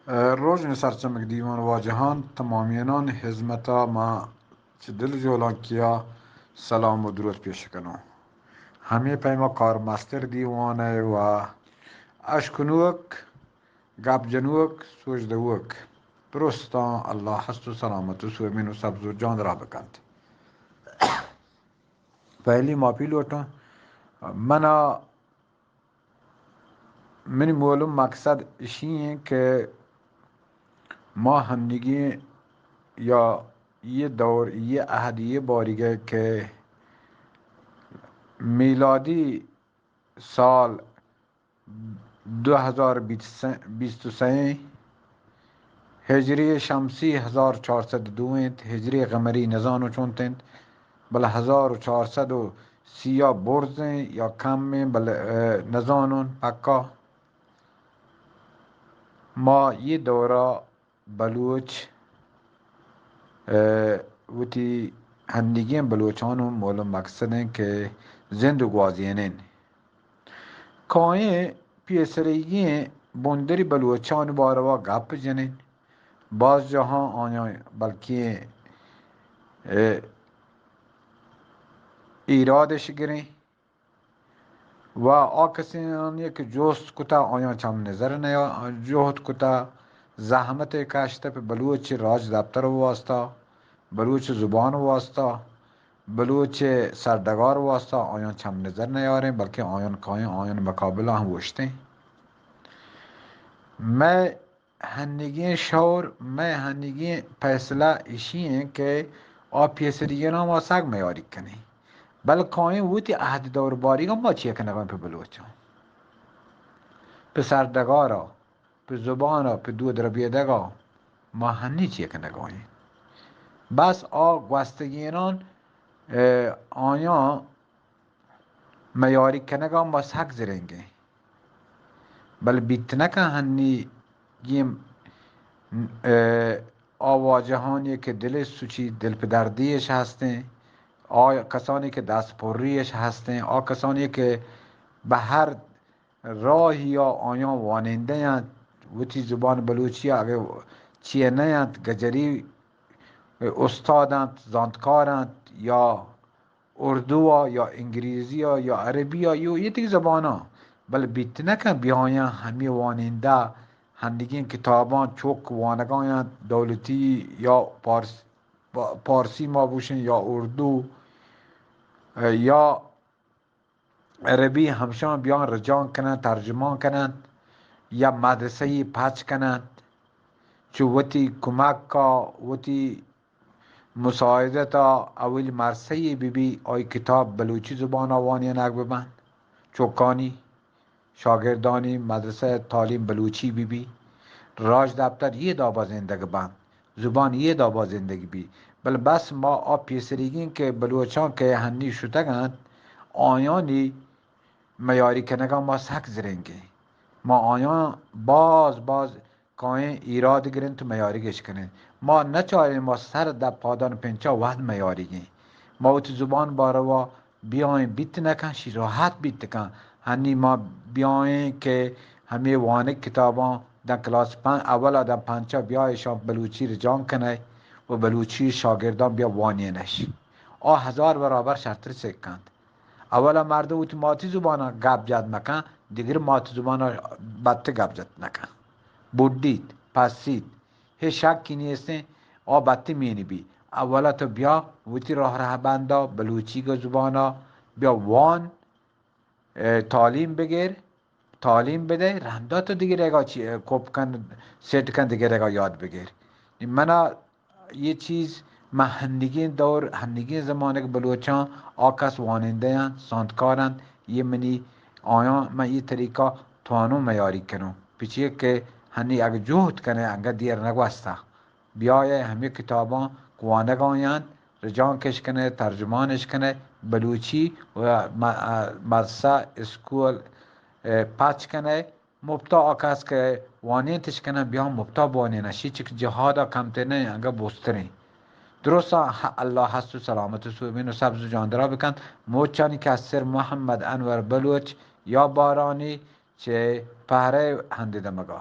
روژن سرچمک دیوان واجہان تمامینان ہزمتا ما چہ دل جولانکیا سلام و درود پیش کنوں۔ ہمے پیما کارمستر دیوان و اشکنوک، گپ جنوک، سوج دوک درستاں اللہ ہست و سلامت و سوبین و سبز و جاندرا بکنت۔ پہلی ماپی لوٹاں۔ منا منی مول و مقصد اشی ایں کہ ما ہنیگیں یا یہ دور، یہ عہد، یہ باریگے کہ میلادی سال دو ہزار بیست و سئے، ہجری شمسی ہزار چار سد و دو انت، ہجری قمری نزانو چونت انت، بلے ہزار و چار سد و سی ءَ برز انت یا کم انت، بلے، ءَ، نزانون پکا۔ ما یہ دورا بلوچ، ءَ، وتی ہنیگیں بلوچان و مول و مقصد انت کہ زند و گوازینین۔ کائیں پیسریگیں بندری بلوچانی باروا گپ جنین۔ باز جاہاں آیاں بلکیں، ءَ، ایرادش گریں و آ کسانی کہ جست کتا آیاں چم نظر نیا، جہد کتا، زحمت کشت پہ بلوچ راج دپتر واسطہ، بلوچ زبان واسطہ، بلوچ سرڈگار واسطہ آیاں چم نظر نیاریں، بلکہ آیاں کائیں آیاں مقابلہ ہم اوشتیں۔ مئے ہنیگیں شور، مئے ہنیگیں فیصلہ اشی ایں کہ آ پیسریگیناں ما سک میاری کنیں۔ بل کائیں وتی عہد دور باریگا ما چی کنگا پہ بلوچاں؟ پہ سرڈگارا، پہ زبانا، پہ دود ربیدگا ما ہنی چی کنگا ایں؟ بس آ گوستگینان، ءَ، آیاں میاری کنگا ما سک زرنگیں۔ بل بیت نکن ہنی گیم، ءَ، آ واجہانی کہ دل سوچی، دل پدردیش ہستیں، آ کسانی کہ دست پریش ہستیں، آ کسانی کہ بہ ہر راہی آ آیاں وانندہ انت، وتی زبان بلوچی اگہ چیئے نہ انت، گجری استاد انت، زانتکار انت یا اردو ءَ یا انگریزی ءَ یا عربی ءَ یا یہ تک زباناں، بل بیت نہ کن بیایاں ہمے وانندہ ہندگیں کتاباں چوک وانگا انت، دولتی یا پارس-، پا-، پارسی ما بوشیں یا اردو، ءَ، یا عربی ہمشاں بیان رجانک کننت، ترجمان کننت یا مدرسہ ای پچ کننت، چو وتی کمک ءَ وتی مساعدت ءَ اولی مرسہ یے بہ بی، آئی کتاب بلوچی زبان ءَ وانینگ بہ بنت، چکانی، شاگردانی مدرسہ ءَ تعلیم بلوچی بہ بی، راج دپتر یے دابا زندگ بنت، زبان یے دابا زندگ بی، بل بس ما آ پیسریگیں کہ بلوچاں کہ ہنی شتگ انت، آیانی میاری کنگا ما سک زرنگیں۔ ما آیاں باز باز کائیں ایراد گرنت و میاریگش کننت۔ ما نچاریں ما سر دپ پادان پنچا وہد میاریگیں۔ ما وتی زبان باروا بیائیں بیت نکن، شی راحت بیت کن۔ ہنی ما بیائیں کہ ہمے وانگ کتاباں داں کلاس پن-، اولا داں پنچا بیا اشاں بلوچی رجانک کنئے و بلوچی شاگرداں بیا وانینش۔ آ ہزار برابر شرتر سک انت۔ اولا مردم وتی ماتی زبانا گپ جت مکن، دگر ماتی زبانا بت گپ جت نکن۔ بڈیت، پسیت، ہے شکی نیستیں، آ بت مینی بی۔ اولا تو بیا وتی راہ رہبندا بلوچی گو زبانا بیا وان، ءَ، تعلیم بگر، تعلیم بدئے، رندا تو دگرے گا چی-، کوپ کن، سیٹ کن، دگرے گا یاد بگر۔ نی منا یہ چیز، من ہندگیں دور، ہندگیں زمانگ بلوچاں آ کس وانندہ انت، زانتکار انت، یہ منی آیاں من یہ طریقہ توانوں میاری کنوں۔ پچے کہ ہنی اگہ جہد کنے انگہ دیر نگوستا۔ بیایئے ہمے کتاباں کہ وانگا انت، رجانکش کنئے، ترجمانش کنئے، بلوچی و م-، ءَ، مدرسہ، اسکول، ءَ، پچ کنئے، مپتا آ کس کہ وانینتش کنن، بیان مپتا بوانینن، شی چک جہادا کمتر نہ انگہ بوستریں۔ درستاں ہ-، اللہ ہست و سلامت و سوبین و سبز و جاندرا بکنت۔ موچانی کسر محمد انور بلوچ یا بارانی چہ پہرہ ہندے دمگا۔